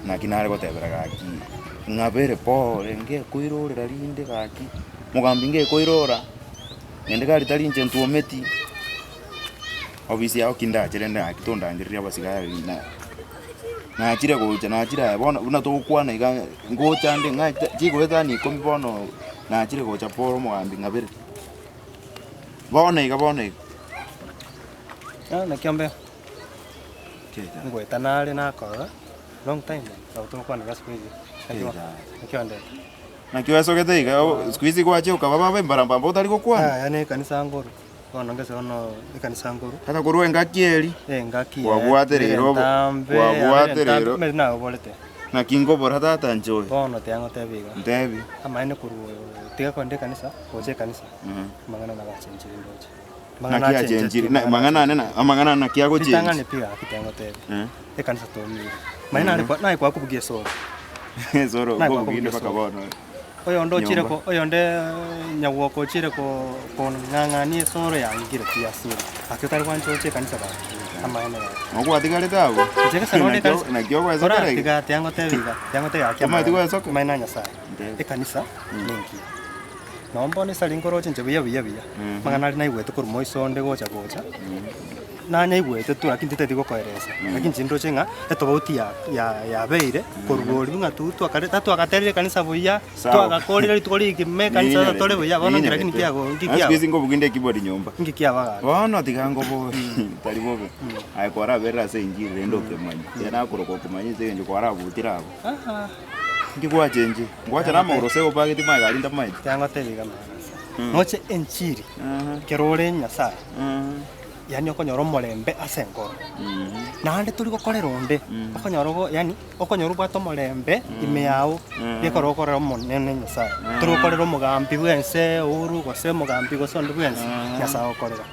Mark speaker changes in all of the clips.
Speaker 1: Naki nare gotebera gaki, ng'abere pore ngekoirorera rinde gaki, mogambi ngekoirora, naende gari tari inche ntwometi, obisi yao ki ndache rende gaki tondangereria abasigari na nachire gocha nachire aye bono buna togokwana iga ngocha nde ng'a chigoetania ikomi bono nachire gocha pore omogambi ng'abere. Bono iga bono iga.
Speaker 2: Naki ombe. Ngoeta nare nakorora long time nabo togokwanera siku hizi naki bo naki ondete.
Speaker 1: Naki oesogete iga o siku hizi gwachia okaba baba embarambamba otari gokwana.
Speaker 2: Yaya na ekanisa nkoru bono ngese bono ekanisa nkoru.
Speaker 1: Sasa korwa engaki eri
Speaker 2: Engaki eye
Speaker 1: kwabwate rero obo
Speaker 2: entambe
Speaker 1: kwabwate rero
Speaker 2: emeri nagoborete.
Speaker 1: Naki nkobora tata inche oyo.
Speaker 2: Bono tiga ngotebi iga.
Speaker 1: Ntebi.
Speaker 2: Amaene korwa tiga kogenda ekanisa gocha ekanisa amang'ana nabachenchire ndoche.
Speaker 1: Naki achenchire, na- amang'ana ane na- amang'ana ane naki agochenchi.
Speaker 2: Ritang'ani pi gaki tengotebia.
Speaker 1: Eh.
Speaker 2: Ekanisa tomire. Manye nare kwa- naye kwakobugia esoro.
Speaker 1: Esoro
Speaker 2: Naye
Speaker 1: nkobuginde
Speaker 2: kwakobugia
Speaker 1: mpaka
Speaker 2: esoro.
Speaker 1: bono.
Speaker 2: Oyonde ochire
Speaker 1: Nyomba.
Speaker 2: ko oyonde nyagwoka ochire ko kong'ang'ania esoro yangire pi asire. Gaki otari gwancha oche ekanisa gaki, amaene gaki.
Speaker 1: Nogwatigarete abwo?
Speaker 2: Inche gese nonde
Speaker 1: Nakio
Speaker 2: ekanisa.
Speaker 1: nakio ogwesokera iga?
Speaker 2: Oratiga tiangotebia iga, tiangotebia gaki
Speaker 1: Omanyeti
Speaker 2: amaene.
Speaker 1: gwesoka?
Speaker 2: Amaene a Nyasaye.
Speaker 1: Ntebi.
Speaker 2: Ekanisa nengiya. Nonya bono esari nkoroche inche buya buya buya, amang'ana aria naigwete korwa moiso onde gocha gocha, nanyaigwete tu lakini titeti gokoeresa, lakini inche ndoche ng'a etobauti ya ya yabeire korwa oria ng'a tu twakare tatwagaterire ekanisa buya,
Speaker 1: Sawa.
Speaker 2: twagakorire rituko rigima ekanisa
Speaker 1: Ninyarete,
Speaker 2: tore buya bono nki lakini
Speaker 1: ninyarete.
Speaker 2: kiago nki
Speaker 1: Nasi
Speaker 2: kiaba
Speaker 1: kwisi nkobuginde ekeyboard nyomba.
Speaker 2: nki kiaba gaki.
Speaker 1: Bono tiga nkobori, tari bobe. Aye kwaraberire ase enchiri rende okemanya. Eria nakoroka okomanya ase eng'encho kwarabutire abwo.
Speaker 2: Aha.
Speaker 1: Inki gwachenchire? Ngwacha namagoro gose obagete magega aria ntamaeti?
Speaker 2: Tiangotebi iga amang'ana ase. Noche enchiri, ekero ore Nyasaye, yaani okonyora omorembe ase enkoro. Naende tori gokorera onde, okonyora ogo yaani okonyora obwate omorembe ime yago, gekogera ogokorera omonene Nyasaye. Tori gokorera omogambi bwa ense Uhuru gose omogambi gose onde bwensi, Nyasaye ogokorera.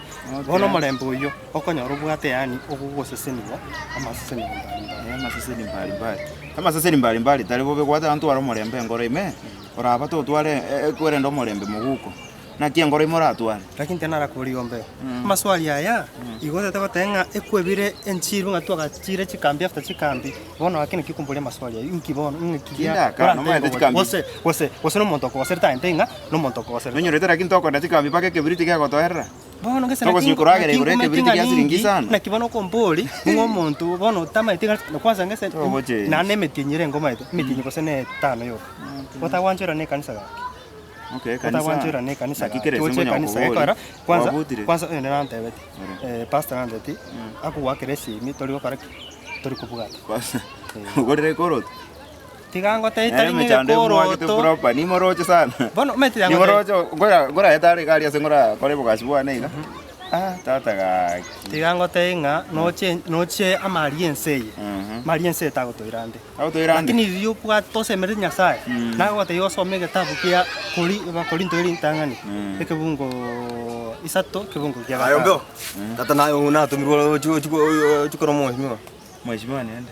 Speaker 2: Bono omorembe oyio, okonyora obwate yaani ogogosesenigwa amaseseni mbalimbali.
Speaker 1: Amaseseni mbalimbali. Amaseseni mbalimbali tari bobe gwateba ntware omorembe enkoro ime, oraba totware ekwerende omorembe moguko. Naki enkoro ime oratware?
Speaker 2: Lakini tena narakore igo mbe. Amaswali aya, igo otagete goteba ng'a ekwebire enchiru ng'a twagachire chikambi after chikambi, bono gaki naki okomboria amaswali ayio, inki bono, ng'aki gia
Speaker 1: Tindakana,
Speaker 2: orantebie
Speaker 1: omanyete
Speaker 2: ngoboria.
Speaker 1: chikambi.
Speaker 2: Gose, gose, gose na omonto okogoserete aente ng'a, na omonto okogoserete.
Speaker 1: Nonyorete lakini tokogenda chikambi mpaka ekebiriti kegotoerera.
Speaker 2: Bono gese naki
Speaker 1: Togosinywa koragera igoro
Speaker 2: naki
Speaker 1: ekebiriti
Speaker 2: ng'a
Speaker 1: gia siringi
Speaker 2: ninki,
Speaker 1: isano.
Speaker 2: naki bono okombori, ng'a omonto bono otamaeti gasi, na kwanza ngese
Speaker 1: Togochengi.
Speaker 2: naende emetienyi ere ngomaete, emetienyi gose na etano yoka. Otagwanchera na ekanisa gaki.
Speaker 1: Okay, ekanisa.
Speaker 2: Otagwanchera na ekanisa
Speaker 1: Naki
Speaker 2: gaki,
Speaker 1: kera ase
Speaker 2: oche
Speaker 1: ngonya
Speaker 2: ekanisa
Speaker 1: gokobori,
Speaker 2: gekogera, kwanza,
Speaker 1: kwabutire.
Speaker 2: kwanza oyo nere antebeti,
Speaker 1: Ore.
Speaker 2: pastor nantebeti, akogoakera esimi tori gokora ki? Tori kobwata.
Speaker 1: Kwanza, ogorire ekoroto.
Speaker 2: Tiga ngotebie
Speaker 1: Nere
Speaker 2: tari
Speaker 1: emechando emwagete
Speaker 2: ng'egekoroto.
Speaker 1: proper, nimoroche sana.
Speaker 2: Bono omanyete tiga ngotebie.
Speaker 1: Nimoroche ngora ngorayete are iga aria ase ngorakore obogasi bwane iga, ah tata gaki.
Speaker 2: Tiga ngotebie ng'a noche noche amari y'ense eye,
Speaker 1: Mhm.
Speaker 2: amari y'ense eye tagotoira ande.
Speaker 1: Tagotoira ande.
Speaker 2: Lakini riria obwate osemerete Nyasaye, nagotebia osome egetabu kia Kori Abakorinto ere ritang'ani, ekebungo isato, ekebungo kia
Speaker 3: Aye
Speaker 2: gatano.
Speaker 3: ombeo, tata naye oyo natomirwe ochi ochi ochi kora omweshimiwa.
Speaker 1: Mheshimiwa niende.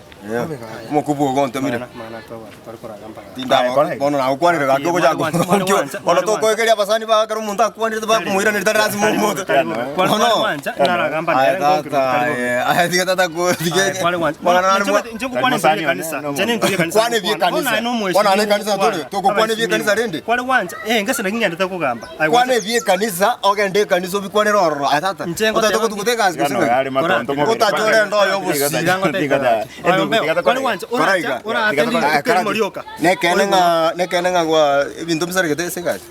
Speaker 3: Omokubwa ogo ontomire.
Speaker 2: Mana twabwate tware koraga mpaka.
Speaker 3: Tindaba
Speaker 1: Aye, kora.
Speaker 3: bono nagokwanire gaki ogochaka
Speaker 2: Mware gwancha, mware gwancha,
Speaker 3: bono
Speaker 2: mware gwancha.
Speaker 3: tokoegeria abasani bago ekero omonto akwanire tibakomoiraneria tari lasima omonto.
Speaker 2: Kware
Speaker 3: Bono.
Speaker 2: gwancha naragamba
Speaker 3: Aye
Speaker 2: nere ngonkire
Speaker 3: tata
Speaker 2: tari bobe.
Speaker 3: aye aye tiga tata ko tiga
Speaker 2: Aye, kware gwancha.
Speaker 3: Mang'ana nare mwa-
Speaker 2: Inche ngokwana
Speaker 1: Tari
Speaker 2: enchiri y'ekanisa.
Speaker 1: mosani one,
Speaker 2: Inche nenchiri y'ekanisa
Speaker 3: Kwana ebi'ekanisa.
Speaker 2: Bono aye nomweshimiwa
Speaker 3: Bono aye ekanisa tore,
Speaker 2: ngokwana.
Speaker 3: togokwana ebi'ekanisa rende.
Speaker 2: Kware gwancha, eh ngese naki ng'endete kogamba. Aye
Speaker 3: Kwana
Speaker 2: gwancha.
Speaker 3: ebi'ekanisa ogende ekanisa obikwanere ororo aye tata.
Speaker 2: Inche
Speaker 3: Otagete
Speaker 2: ngoteba
Speaker 3: gotuguta egasi gose
Speaker 1: Gano
Speaker 3: ng'aki?
Speaker 1: yare matonto mobere.
Speaker 3: Otachore endo oyo obosie.
Speaker 2: Tiga ngotebe gaki. Aye ombeo, kware gwancha, oracha, oratendi
Speaker 3: Aye,
Speaker 2: rituko erimo
Speaker 3: karati.
Speaker 2: rioka.
Speaker 3: Nekeene ng'a nekeene ng'a gwa ebinto mbisaregete ase egasi.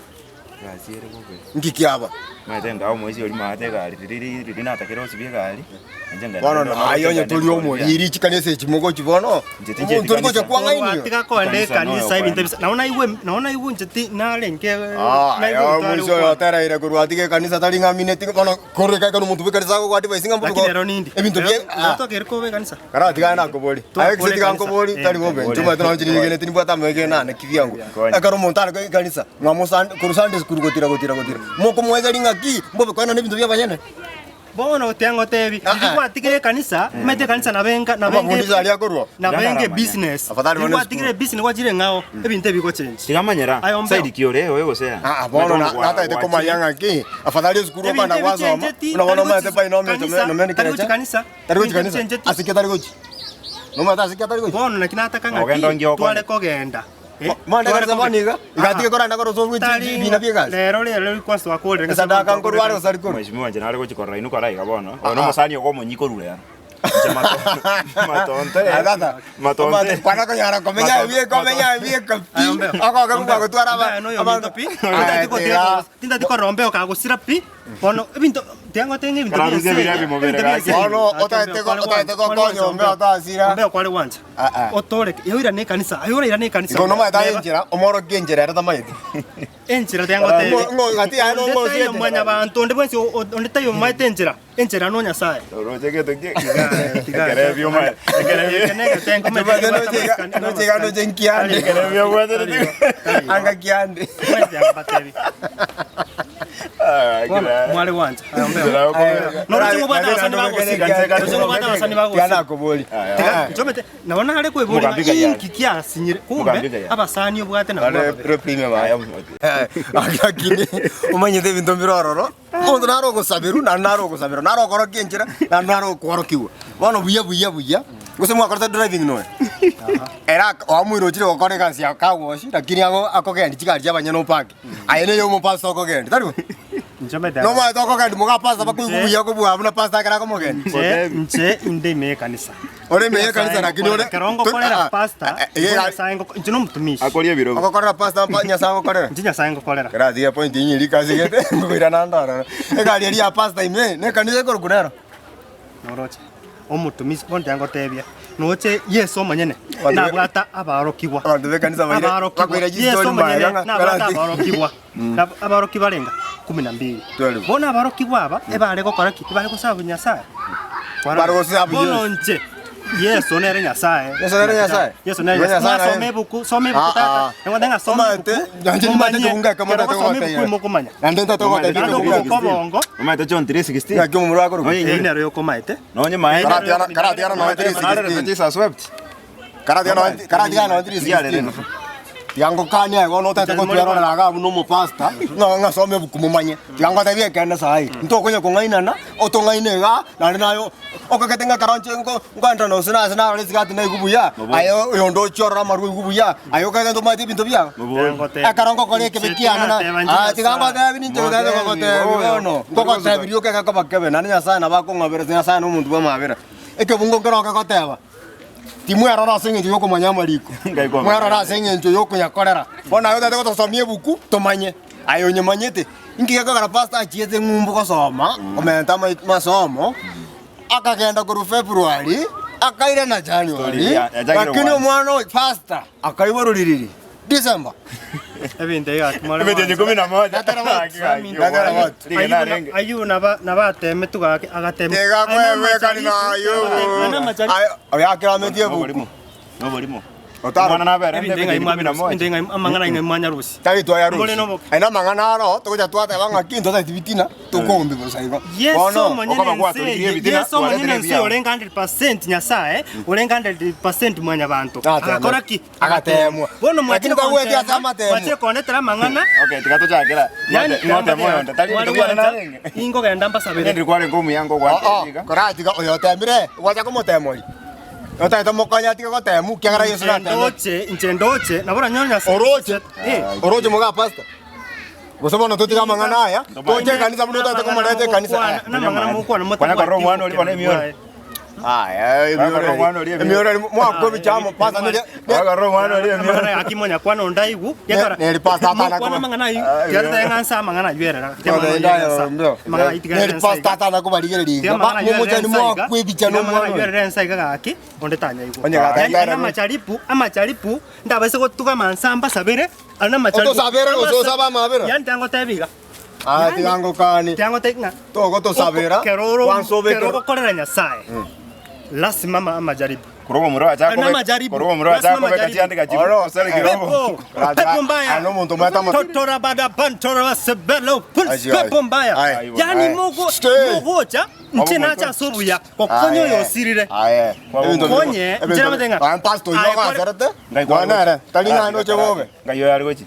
Speaker 1: Egasi ere bobe.
Speaker 3: Nki kiaba?
Speaker 1: Omanyete nkawa omoisia oria maate egari riri riri natakire osibie egari, inche nkaenda
Speaker 3: Bono
Speaker 1: rende
Speaker 3: naye onye tori omoriri chikanisa echi mogochi bono,
Speaker 1: Inche tincheti
Speaker 3: omonto ori gocha
Speaker 1: kanisa.
Speaker 3: kwang'ainio.
Speaker 2: Tiga koenda
Speaker 1: Ekanisa noyo
Speaker 2: ekanisa ebinto
Speaker 1: okoenda.
Speaker 2: ebisa nabo naigwe nabo naigwe inche ti narenge
Speaker 3: Ah,
Speaker 2: naigwe
Speaker 3: aye
Speaker 2: omonto are
Speaker 3: omoisia oyo
Speaker 2: gokwana.
Speaker 3: otereire korwa atiga ekanisa tari ng'amineti bono korwa ekero omonto bw'ekanisa agogo advise ng'a mbobe
Speaker 2: Lakini ero nindi.
Speaker 3: ebinto bie
Speaker 2: Ero
Speaker 3: ah.
Speaker 2: twakeire koba ekanisa.
Speaker 3: Karatiga aye nakobori. Aye gose tiga nkobori, tari bobe. Inche omanyete nonye nigeneti nimbwate amegena ane kibyango. Ekero omonto are ekanisa, ng'a Sunday, korwa Sunday school gotira gotira gotira. Mokomoegeria ng'aki, mbobe koenana ebinto bia abanyene.
Speaker 2: Bono tiangotebi,
Speaker 3: Ah, ah.
Speaker 2: riria gwatigire ekanisa, omanyete ekanisa nabo enga nabo enga
Speaker 3: Amafundisho aria akorwa.
Speaker 2: nabo enga ebusiness.
Speaker 3: Afadhali
Speaker 2: Riria
Speaker 3: bono
Speaker 2: gwatigire ebusiness gwachire eng'ao, ebinto ebigochengi.
Speaker 1: Tiga manyera,
Speaker 2: Aye ombeo.
Speaker 1: side ki ore oyo gose aa?
Speaker 3: Ah, ah, bono na- natagete komanya ng'aki, afadhali esukuru
Speaker 2: Ebinto
Speaker 3: okana gwasoma,
Speaker 2: ebichencheti,
Speaker 3: buna bono
Speaker 2: tari
Speaker 3: omanyete
Speaker 2: gochi
Speaker 3: pai nomecho
Speaker 2: kanisa,
Speaker 3: nomeni
Speaker 2: tari gochi
Speaker 3: kerecha.
Speaker 2: kanisa,
Speaker 3: Tari gochi
Speaker 2: ebinto
Speaker 3: kanisa,
Speaker 2: ebichencheti.
Speaker 3: ase ki tari gochi? Nomanyete ase ki atari gochia?
Speaker 2: Bono naki nataka ng'aki
Speaker 1: Ogenda onge okonye.
Speaker 2: tware kogenda. Eh,
Speaker 3: Bono
Speaker 2: tware
Speaker 3: ekanisa bono
Speaker 2: kogenda.
Speaker 3: iga, igatige korenda korwa ase obwe
Speaker 2: Tari
Speaker 3: ebina bia egasi.
Speaker 2: Rero rero rikwansi twakorire ng'a
Speaker 3: Esadaka nkorwa are gose ari korwa?
Speaker 1: Mheshimiwa inche nare gochia korora inwe kora iga bono.
Speaker 3: Ah,
Speaker 1: Oyo
Speaker 3: ah.
Speaker 1: nomosani ogo omonyi korwa rero. Inche mato- matonte.
Speaker 3: Ah, tata.
Speaker 1: Matonte.
Speaker 3: Kwana konyara komenya
Speaker 1: Matonte-
Speaker 3: ebi komenya ebi pi.
Speaker 2: Aye, ombeo.
Speaker 3: Okoge
Speaker 2: Ombeo.
Speaker 3: gotwara aba.
Speaker 2: Ombeo noyo
Speaker 3: abanto
Speaker 2: ominto pi.
Speaker 3: Aye,
Speaker 2: Tindati gotira
Speaker 3: tiga.
Speaker 2: ko- tindati korora ombeo kagosira pi. Bono ebinto tiangote ng'a ebinto
Speaker 1: Kararusia
Speaker 2: bia
Speaker 1: biria
Speaker 2: ense.
Speaker 1: bimobere
Speaker 2: Ebinto bia
Speaker 1: gaki.
Speaker 2: ense.
Speaker 3: Bono
Speaker 2: Ati
Speaker 3: otaete
Speaker 2: ombeo
Speaker 3: ko-
Speaker 2: kware
Speaker 3: otaete
Speaker 2: gwancha, kware
Speaker 3: gokonya
Speaker 2: gwancha
Speaker 3: ombeo otasira.
Speaker 2: Ombeo kware gwancha.
Speaker 3: Ah, ah.
Speaker 2: Otoreke, yoirane ekanisa, aye orairane ekanisa.
Speaker 3: Igo nomanyete aye
Speaker 2: Neba-
Speaker 3: enchera, omorokia enchera ere tamaeti.
Speaker 2: Enchera tiangotebi.
Speaker 3: Ng'o- ng'o- gati yaye
Speaker 2: Onde
Speaker 3: nong'o
Speaker 2: taiyo
Speaker 3: osiete.
Speaker 2: mwanyabanto, onde bwensi o- o- onde taiyo omaete enchera, enchera no Nyasaye.
Speaker 1: Oroche gento ki- Ekerebio omae. Ekerebio.
Speaker 2: Eke negetengo
Speaker 3: Noche
Speaker 2: omanyete
Speaker 3: noche
Speaker 2: kebwate amasikani-
Speaker 3: noche iga noche nkiande.
Speaker 1: Ekerebio obwatete.
Speaker 3: Anga kiande.
Speaker 2: Omanyete yangobatebi.
Speaker 1: Ah,
Speaker 2: Bono,
Speaker 1: kira-
Speaker 2: mware gwancha. Aye, ombeo.
Speaker 1: Kira okobera.
Speaker 2: Noroche ngobwate abasani bagosira. Noroche ngobwate abasani bagosira.
Speaker 3: Tianakobori.
Speaker 2: Tiga nchomete nabo nare kweboria ng'a
Speaker 1: Mugambika yare.
Speaker 2: inki kiasinyire kumbe
Speaker 1: Mugambika yare.
Speaker 2: abasani obwate nabwo ababe.
Speaker 1: Aya,
Speaker 3: Lakini omanyete ebinto mbire ororo, omonto nare ogosaberwa naende nare ogosaberwa, nare okorokia enchera naende nare okworokigwa. Bono buya buya buya, gose mwakorete driving nonya, ere aka oamuire ochire gokora egasi ya car wash lakini ago akogendia chigari chia abanyene opake, aye neye omopastor okogendia, tari bo?
Speaker 2: Nchomete
Speaker 3: Nomanyete okogendia moga pastor bakoigwa buya kobua buna pastor ekero akomogendia.
Speaker 2: Nche nche inde ime y'ekanisa.
Speaker 3: Ore ime y'ekanisa lakini ore
Speaker 2: Ekero ngokorera
Speaker 3: Ah, ah,
Speaker 2: pastor,
Speaker 3: eh, eh,
Speaker 2: igo Nyasaye ngoko- inche nomotumishi.
Speaker 1: Akorie ebirogo.
Speaker 3: Ogokorera pastor mpa Nyasaye agokorera.
Speaker 2: Inche Nyasaye ngokorera.
Speaker 3: Keratiga point inye rikasi gete ngokoira naende ororo. Egari eria ya pastor ime ne ekanisa ekorokwa nero.
Speaker 2: Noroche omotumishi bono tiga ngotebia noche Yeso omonyene
Speaker 3: Abanto be-
Speaker 2: nabwata abarokigwa.
Speaker 3: Abanto b'ekanisa baire-
Speaker 2: Abarokigwa.
Speaker 3: bakoira
Speaker 2: Yeso
Speaker 3: chistori
Speaker 2: omonyene
Speaker 3: mbaega ng'a
Speaker 2: nabwate
Speaker 3: karati.
Speaker 2: abarokigwa. Nab- Abarokigwa barenga kumi na mbili.
Speaker 3: Twelve.
Speaker 2: Bono abarokigwa aba ebare gokora ki? Ebare gosabu Nyasaye.
Speaker 3: Bare gosabu
Speaker 2: Bono
Speaker 3: Yeso.
Speaker 2: inche Yeso nere Nyasaye.
Speaker 3: Yeso nere Nyasaye?
Speaker 2: Yeso nere
Speaker 3: Igo
Speaker 2: Nyasaye.
Speaker 3: Nyasaye
Speaker 2: Mwasoma
Speaker 3: naye.
Speaker 2: ebuku, soma ebuku
Speaker 3: Ah,
Speaker 2: tata.
Speaker 3: ah.
Speaker 2: Ningoteba ng'a soma
Speaker 3: Omanyete,
Speaker 2: ebuku.
Speaker 3: nanche nimanyete
Speaker 2: Omanye,
Speaker 3: kobunga ekemo
Speaker 2: kero
Speaker 3: ntate
Speaker 2: ogosoma ebuku
Speaker 3: gogotebia.
Speaker 2: imokomanya.
Speaker 3: Naende ntate gogotebia
Speaker 2: Naende
Speaker 3: kobunga
Speaker 2: okoboka obongo,
Speaker 1: Omanyete John 3:16.
Speaker 3: Ng'aki omomura akorokwa?
Speaker 1: Nonya
Speaker 2: eyio
Speaker 1: inyore.
Speaker 2: nero yokomaete.
Speaker 1: Nonye maene.
Speaker 3: Karatiana- karatiana nonya 3:16.
Speaker 1: Jesus wept.
Speaker 3: Karatiga nonya karatiga nonya 3:16. Tiga ngokanie aye bono otagete gotwerorera iga abwo na omopastor, ng'a ng'asome ebuku momanye. Tiga ngotebie ekeene saii, ntokonya kong'ainana, otong'aine igaa, naende naye okagete ng'a ekero inche nko nkoenda nonsi nase narora esigati naigwe buya, aye oyonde ochie orore amarwa oigwe buya, aye okagete ntomanyeti ebinto biago. Ekero ngokora ekebe kiane na ah tiga ngotebie ninche ntagete kogotebia bono, nkogotebia rioka egekoba kebe, naende Nyasaye nabo akong'abera, Nyasaye na omonto bwa amabera. Ekebungo nkero kegoteba. Timwerora ase engencho y'okomanya amariko, mwerore ase engencho y'okoyakorera. Bono aye otagete gotosomia ebuku tomanye, aye onyemanyete. Inki gekogera pastor achiete ng'umbu gosoma, komenta ama masomo, akagenda korwa February, akairana January,
Speaker 1: Story ya- yachakire
Speaker 3: lakini
Speaker 1: kwanza.
Speaker 3: omwana oyo pastor akaiborwa ririri? December.
Speaker 2: Ebinto ebi gaki more
Speaker 1: Emetienyi
Speaker 2: gwancha.
Speaker 1: kumi na moja.
Speaker 3: Gatera watu.
Speaker 1: Gaki, gaki,
Speaker 3: Gatera watu.
Speaker 1: Rigena
Speaker 2: Ayubu na-
Speaker 1: arenge.
Speaker 2: Ayubu naba- nabateemetwe gaki agatema.
Speaker 3: Tiga
Speaker 2: Aye
Speaker 3: kwebekani
Speaker 2: namacharibu,
Speaker 3: na Ayubu.
Speaker 2: aye namacharibu.
Speaker 3: Aye, oyakirameti ebuku.
Speaker 1: Noborimo. Noborimo.
Speaker 3: Otaro.
Speaker 1: Omwana nabere
Speaker 2: Ebinto
Speaker 1: emetienyi
Speaker 2: eng'ai
Speaker 1: kumi na
Speaker 2: mwabirusia,
Speaker 1: moja.
Speaker 2: ebinto eng'ai amang'ana eng'ai mwanyarusia.
Speaker 3: Tari twaya
Speaker 2: Mbore
Speaker 3: rusi.
Speaker 2: noboke.
Speaker 3: Aye namang'ana aro, togocha twateba ng'a ki ntotageti bitina, tokombi bosa igo.
Speaker 2: Yeso
Speaker 3: Bono,
Speaker 2: omonyene
Speaker 1: okoba
Speaker 2: ense
Speaker 1: gwatoririe
Speaker 2: eye,
Speaker 1: ebitina,
Speaker 2: Yeso omonyene
Speaker 1: gwaretire
Speaker 2: ense
Speaker 1: ebiago.
Speaker 2: orenge 100% Nyasaye, orenge 100% mwanyabanto.
Speaker 3: Agatema.
Speaker 2: Agakora ki?
Speaker 3: Agateemwa.
Speaker 2: Bono mwachire
Speaker 3: Lakini tagweti ase
Speaker 2: kontema,
Speaker 3: amatemo.
Speaker 2: mwachire kondetera amang'ana.
Speaker 1: Okay, tiga tochakera.
Speaker 2: Yani,
Speaker 1: Ng'otema oyonde. Tari
Speaker 2: mwari
Speaker 1: ebinto biane
Speaker 2: gwancha,
Speaker 1: narenge.
Speaker 2: ingogenda mbasabere.
Speaker 1: Onye ndiri kwarenge omuya
Speaker 3: Oo,
Speaker 1: ngogwaka.
Speaker 3: koratiga oyo otemire, gwacha komotema oria. Otagete mokonye atige gotemu, ekiagera Yeso
Speaker 2: Inche
Speaker 3: nateme.
Speaker 2: ndoche, inche ndoche, nabo oranyore Nyasaye.
Speaker 3: Oroche,
Speaker 2: Eh.
Speaker 3: oroche moga pastor. Gose bono totige amang'ana aya, toche ekanisa buna otagete komoreta ekanisa.
Speaker 2: Namang'ana namang'ana mokwana
Speaker 1: Kwana korora omwana oria bono emioro.
Speaker 3: Aya,
Speaker 1: Bakorora omwana oria emioro.
Speaker 3: emioro eri mwakobicha amo pastor nere
Speaker 1: Bakorora omwana oria emioro.
Speaker 2: Amang'ana gaki monyakwana onde aigwe, gekora
Speaker 3: neri pastor atana
Speaker 2: mokwana
Speaker 3: koba-
Speaker 2: amang'ana ayio,
Speaker 1: Ah,
Speaker 2: tiga totebe ng'a nse amang'ana ayio erera. Tiga amang'ana ayio erera nsa. Amang'ana ayio tiga
Speaker 3: neri
Speaker 2: erere nsa
Speaker 3: pastor
Speaker 2: iga.
Speaker 3: atana kobarigereria
Speaker 2: Tiga
Speaker 3: iga.
Speaker 2: amang'ana ayio erere
Speaker 3: Momochani
Speaker 2: nsa iga.
Speaker 3: mwakwebicha
Speaker 2: Tiga amang'ana
Speaker 3: nomwana
Speaker 2: ayio
Speaker 3: oyo.
Speaker 2: erere nsa iga gaki, onde tanyaigwa.
Speaker 3: Onye gaki
Speaker 2: Yaani
Speaker 3: tara-
Speaker 2: ane amacharibu, amacharibu, ndabase gotugama nsa mbasabere, ane amacharibu.
Speaker 3: Otosabere gose osabe amabera?
Speaker 2: Yaani tiga ngotebe iga.
Speaker 3: Ah, tiga ngokani.
Speaker 2: Tiga ngotebe ng'a
Speaker 3: Togotosabera,
Speaker 2: Kero oro-
Speaker 3: kwansa obeke-
Speaker 2: kero ogokorera Nyasaye, lasima ama- amajaribu.
Speaker 1: Korwa omomura oachaka
Speaker 2: Ana
Speaker 1: kobeka-
Speaker 2: amajaribu.
Speaker 1: korwa omomura oachaka
Speaker 2: Lasima
Speaker 1: kobeka
Speaker 2: amajaribu.
Speaker 1: chiande gachibu.
Speaker 3: Oro.
Speaker 1: Osare kirobo.
Speaker 2: Pepo,
Speaker 3: Raja-
Speaker 2: pepo mbaya.
Speaker 3: Ano omonto omanyete ama-
Speaker 2: Totora bada bantora basebelo, pulse,
Speaker 3: Aji, aye.
Speaker 2: pepo mbaya.
Speaker 3: Aye.
Speaker 2: Yani
Speaker 3: Aye.
Speaker 2: mogo
Speaker 3: Stay.
Speaker 2: mogocha nche nacha ase obuya gokonya oyo osirire.
Speaker 3: Aye. Ebinto biri-
Speaker 2: Konye,
Speaker 3: ebinto
Speaker 2: nche namate ng'a-
Speaker 3: Aye, pastor oyio
Speaker 2: Aye, kore-
Speaker 3: ogaserete,
Speaker 1: Ngai kware
Speaker 3: nonya nere,
Speaker 1: gochi.
Speaker 3: tari ng'a noche bobe.
Speaker 1: Ngai oyo are gochi.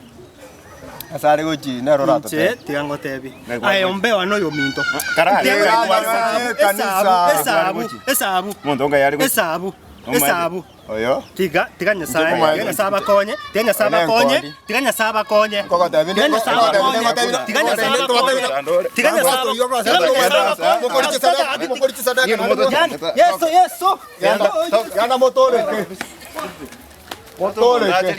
Speaker 3: Ase are gochi nere
Speaker 2: Inche
Speaker 3: oratotebie.
Speaker 2: tiga ngotebi.
Speaker 1: Ngai kware
Speaker 2: Aye
Speaker 1: gochi.
Speaker 2: ombe one oyo ominto.
Speaker 1: Karare.
Speaker 2: Tiga
Speaker 3: Ngai
Speaker 2: ngotebi
Speaker 3: kware
Speaker 2: esabu,
Speaker 3: gochi.
Speaker 2: esabu,
Speaker 1: Gochi.
Speaker 2: esabu,
Speaker 1: Omonto ngai are gochi.
Speaker 2: esabu. Esabu.
Speaker 3: Oyo.
Speaker 2: Tiga, tiga Nyasaye,
Speaker 3: Nche
Speaker 2: tiga Nyasaye abakonye, tiga Nyasaye
Speaker 3: One
Speaker 2: abakonye,
Speaker 3: enkondi.
Speaker 2: tiga Nyasaye abakonye.
Speaker 3: Nkogotebia
Speaker 2: Tiga Nyasaye abakonye,
Speaker 3: nkogotebia
Speaker 2: tiga Nyasaye abakonye, tiga Nyasaye abakonye, tiga Nyasaye abakonye. Yani, Yeso, Yeso.
Speaker 3: Genda motoreke. Motoreke.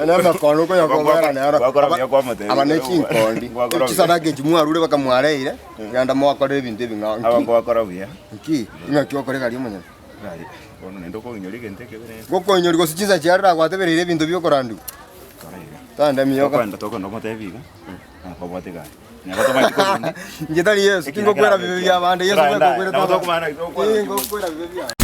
Speaker 3: Nemekono konya kobera nero. Aba ne chinkondi. Chisadaka echi mwarure bakamwareire. Genda mwakorera ebinto ebing'ao. Nki?
Speaker 1: Gwakora buya.
Speaker 3: Nki? Ing'aki okore gari omonyene?
Speaker 1: Gari, bono naende okoinyora egento ekebe rero.
Speaker 3: Gokoinyori gose chinsa chiarire agwatebereire ebinto biokorandigwa.
Speaker 1: Kora iga.
Speaker 3: Tande miyoka.
Speaker 1: Tokoenda tokoenda omotebi iga, nakobwate egari. Nabo tomaeti korende.
Speaker 3: Inche tari Yeso, tingokwera bibe biabande, Yeso
Speaker 1: Toraenda
Speaker 3: bweka
Speaker 1: aye.
Speaker 3: okwerete
Speaker 1: Nabo
Speaker 3: abande.
Speaker 1: tokomana tokwera.
Speaker 3: Tingokwera bibe biabande.